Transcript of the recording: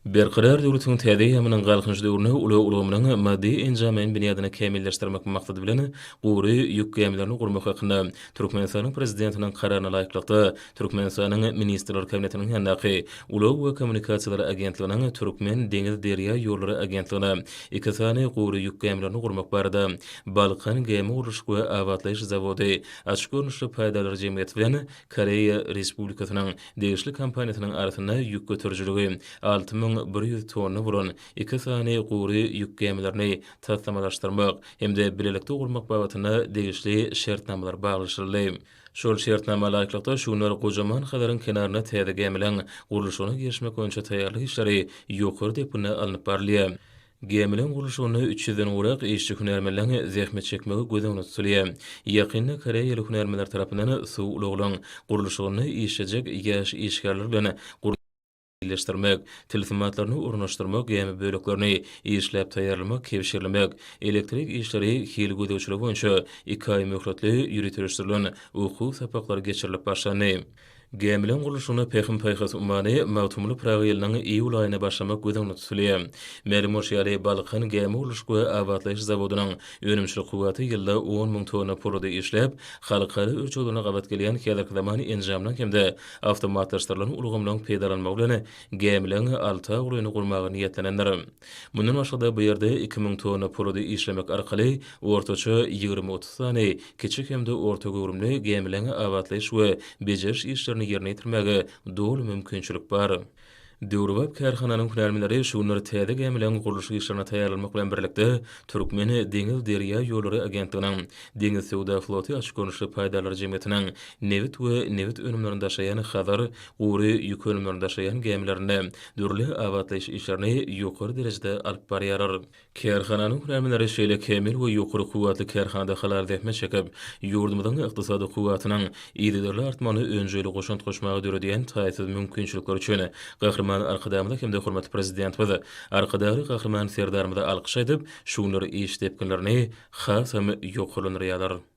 Berkarar döwletiň täze eýýamynyň Galkynyş döwründe ulag ulgamynyň maddy-enjamlaýyn binýadyny kämilleşdirmek maksady bilen, gury ýük gämilerini gurmak hakynda Türkmenistanyň Prezidentiniň Kararyna laýyklykda, Türkmenistanyň Ministrler Kabinetiniň ýanyndaky Ulag we kommunikasiýalar agentliginiň Türkmen deňiz derýa ýollary agentligine iki sany gury ýük gämilerini gurmak barada Balkan gämi gurluşyk we abatlaýyş zawody açyk görnüşli paýdarlar jemgyýeti bilen Koreýa Respublikasynyň degişli kompaniýasynyň arasynda ýük göterijiligi 6100 tonna bolan iki sany gury ýük gämilerini taslamalaşdyrmak hem-de bilelikde gurmak babatynda degişli şertnamalar baglaşyldy. Şol şertnama laýyklykda, şu günler gojaman Hazaryň kenarynda täze gämileň gurluşygyna girişmek boýunça taýýarlyk işleri ýokary depginde alnyp barylýar. Gäminiň gurluşygynda üç ýüzden gowrak işçi-hünärmenleň zähmet çekmegi göz öňünde tutulýar. Ýakynda koreýaly hünärmenler tarapyndan suw ulaglaryň gurluşygynda işlejek ýaş işgärler bilen birleşdirmek, tilsimatlaryny ornaşdyrmak, gämi böleklerini işläp taýýarlamak, kebşirlemek, elektrik işleri, hil gözegçiligi boýunça iki aý möhletli ýöriteleşdirilen okuw sapaklary geçirilip başlandy. Gämileň gurluşygyna Pähim-paýhas ummany Magtymguly Pyragy ýylynyň iýul aýynda başlamak göz öňünde tutulýar. Mälim bolşy ýaly, Balkan gämi gurluşyk we abatlaýyş zawodynyň önümçilik kuwwaty ýylda 10 000 tonna polady işläp, halkara ölçeglerine gabat gelýän häzirki zaman enjamlaryň hem-de awtomatlaşdyrylan ulgamlaryň peýdalanmagy bilen gämileň alta golaýyny gurmaga niýetlenendir. Mundan başga-da, bu ýerde 2000 tonna polady işlemek arkaly ortaça 20-30 sany kiçi hem-de orta göwrümli gämileň abatlaýyş we bejeriş işlerini ýerine ýetirmäge doly mümkinçilik bar. Döwrebap kärhananyň hünärmenleri şu günler täze gämileň gurluşyk işlerine taýýarlanmak bilen birlikde, Türkmen deňiz derýa ýollary agentliginiň, Deňiz söwda floty açyk görnüşli paýdarlar jemgyýetiniň nebit we nebit önümlerini daşaýan Hazar gury ýük önümlerini daşaýan gämilerinde dürli abatlaýyş işlerini ýokary derejede alyp barýarlar. Kärhananyň hünärmenleri şeýle kämil we ýokary kuwwatly kärhanada halal zähmet çekip, ýurdumyzyň ykdysady kuwwatynyň yzygiderli artmagyna önjeýli goşant goşmaga döredýän taýsyz mümkinçilikleri üçin Gahryman Arkadagymyza hem-de hormatly Prezidentimiz Arkadagly Gahryman Serdarymyza alkyş aýdyp, şu günler iş depginlerini hasam ýokarlandyrýarlar.